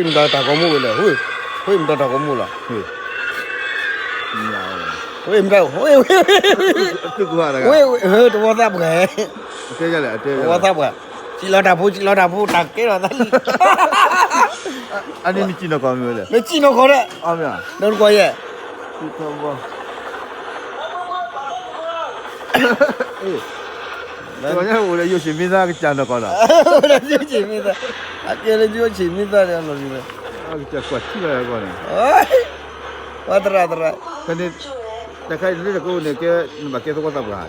မတၤတၢ်ကီမူဝဲလဲၣ်, ဟဲမတၤတၢ်ကီမူလီၤ, ဟဲမတၤ, ဟဲ, ဟဲ, သဝီသးပှၢ်, သဝီသးပှၢ်, စံၣ်လီၤတၢ်ဖိ စံၣ်လီၤတၢ်ဖိ တၢ်ကဲထီၣ်သးလံ, အန့ၣ်နစံၣ်နီၢ်ကီၢ်မ့ၢ်ဝဲလဲၣ်, နစံၣ်နီၢ်ကီၢ်ဒီး, ဒီးနကွၢ်ယဲၢ် တဂီၤညါအိၣ်ဒီးယိၤဆံးမ့ၢ်သါကစၢ်နီၢ်ကီၢ်ဒီး, အိၣ်ဒီးယိၤဆံးမ့ၢ်သါ, အကဲလၢယိၤဆံးမ့ၢ်သါဒီးလီၤဒ်လဲၣ်, ကစၢ်ကွၢ်ထံၣ်လီၤယၤကီၢ်န့ၣ်, ဝဲသရၣ်သရၣ်, တၢ်ခါန့ၣ်တကိးန့ၣ်ကဲ, နဘၣ်ကဲသဝီသးပှၢ်,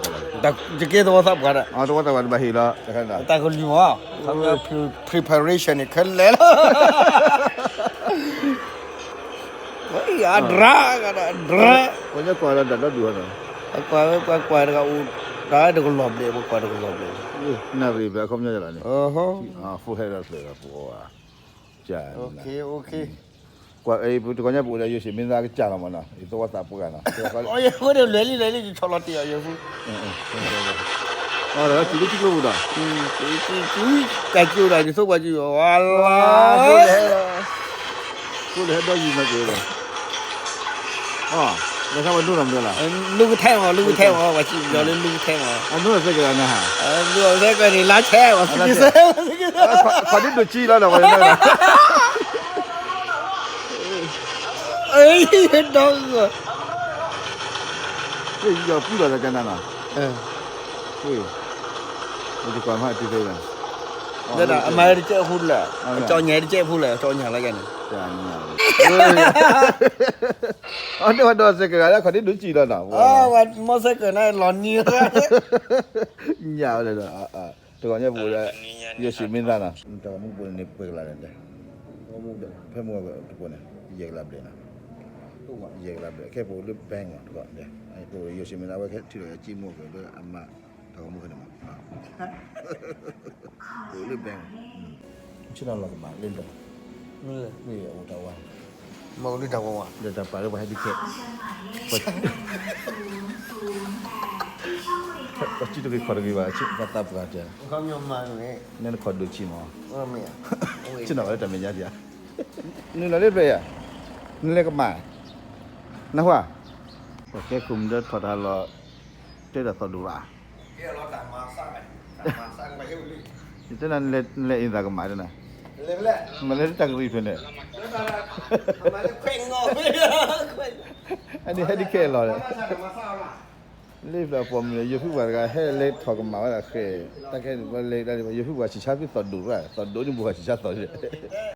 ယကဲသဝီသးပှၢ်ဒီး, သဝီသးပှၢ်နဘၣ်ဟ့ၣ်လီၤ, တၢ်ကလုၢ်မး, preparation န့ၣ်ခဲလၢာ်လီၤ အဒြါ, ဒြါ, ပှၤကကွၢ်လီၤတၢ်ဒီဒူၣ်ဟီဒီး, ပှၤကွၢ်ဝဲ ပှၤကွၢ်တဂၤအိၣ်, တၢ်တကလီၤဘျဲၣ် ပှၤကွၢ်တကလီၤဘျဲၣ်, နၣ်ရံၣ်ဘျဲၣ်အခီပညီယလီၤန့ၣ်, ဖိဟဲဒီးသၢဂၤပှၤ, က, ကွၢ်, တဂီၤညါပအိၣ်ဒီးယိၤဆံးမ့ၢ်သါကစၢ်လီၤမးနီၤ, ယသဝီသးပှၢ်နီၤ, ယဃိန့ၣ်လွဲၤလံလွဲၤလံ ယဆီၣ်လီၤတ့ၢ်အီၤယဲၢ်ဖူ အီၤဒီးစံးလၢထံကျိပူၤဒီး, ကၢ်ကၠိဒီး ယသိပှၤကၠိအီၤလီၤ, ဖိလၢဟဲဒီးယံၤမးက့ၤဒီး, လဲၤခါဝဲဒိၣ်နီၤမတၤလီၤ, လူကထဲမး လူကထဲမး ပှၤစံးယီၤလၢလူကထဲမး, အဒိၣ်စဲကဲၤန့ၣ်ဟါ, ဒိၣ်စဲကဲၤန့ၣ် လါဆဲးဝဲ, ခီဒံဒိၣ်ကံလီၤဒီးဝဲ, ဒီး, ယီၤပူၤလီၤဒီးကနၤနီၤ, ယကွၢ်မးတသ့ဘၣ်, အမၤတကဲဖိလဲၣ်, ကၠီညါတကဲဖိလဲၣ် ကၠီညါလၢယၤန့ၣ်, အဒိၣ်ဒီးစဲကဲၤဂၤ ခီဒံဒိၣ်ကံလီၤနီၤ, မီၢ်စဲကဲၤန့ၣ်လီၤနံၤ, ညါဝဲလဲၣ်ဒီး, တဂီၤညါပအိၣ်ဒီး, ယိၤဆံးမ့ၢ်သါနီၤ, တၢ်ဂီၤမူပူၤန့ၣ်ပှဲၤကလးန့ၣ်, ဖဲမုၢ်တကိးန့ၣ် ယဲၢ်ကလးဘျဲၣ်နီၤ, ယဲၢ်ကလးဘျဲၣ် ခဲပအိၣ်လၢ bank မးတဂီၤ, ပအိၣ်ယိၤဆံးမ့ၢ်သါဝဲခဲထံၣ်ဒီးယစံၣ်မိၢ်ကၢၢ်လၢအမၤ, တၢ်ဂီၤမူဖဲန့ၣ်မး, ပအိၣ်လၢ bank ဆ့ၣ်နီၤလီၤကမၣ်လၢဒီး, မ့ၢ်အိၣ်တၢ်ဝါ, မ့ၢ်အိၣ်လၢတၢ်ဝါဝါ, ဒီးတၢ်ပာ်လၢပှၤဟဲဒုးခဲ, ပှၤစံၣ်တဂ့ၤခီၣ်တဂ့ၤဘၣ်, ပှၤသးပှၢ်တဲ, နဲနခီၣ်ဒိၣ်ဆံးမး, ဆ့ၣ်နီၤလီၤတၢ်မဲာ်ညါဒံးဧါ, နုာ်လီၤလၢဖျၢၣ်ယၤ, နလဲၤကမၣ်, နၢ်ဟူဧါ, ပှၤကဲခိၣ်မုၢ်ဒီးထီၣ်တၢ်လီၤ, တဲဒၣ်သီၣ်ဒိၣ်ဘၣ် ယတဲနၤ နလဲၤအ့ၣ်သးကမၣ်တဲနၤ, မၤလၢတၢ်ကရံၣ်ဖဲန့ၣ်, အန့ၣ်ဟဲဒုးခဲအလီၤဒီး, လၢဖျၢၣ်ပိာ်မုၣ်န့ၣ် ယိၤဖုပှၤတဂၤဟဲလဲၤထီၣ်ကမၣ်ဝဲဒၣ်ဃဲ, တၢ်ခဲန့ၣ် ပှၤလဲၤဒၣ်န့ၣ် ယိၤဖုပှၤဆံးဆါဖုသီၣ်ဒိၣ်တဂၤ, သီၣ်ဒိၣ်န့ၣ်ဘိးဆံးဆါသီၣ်ဒိၣ်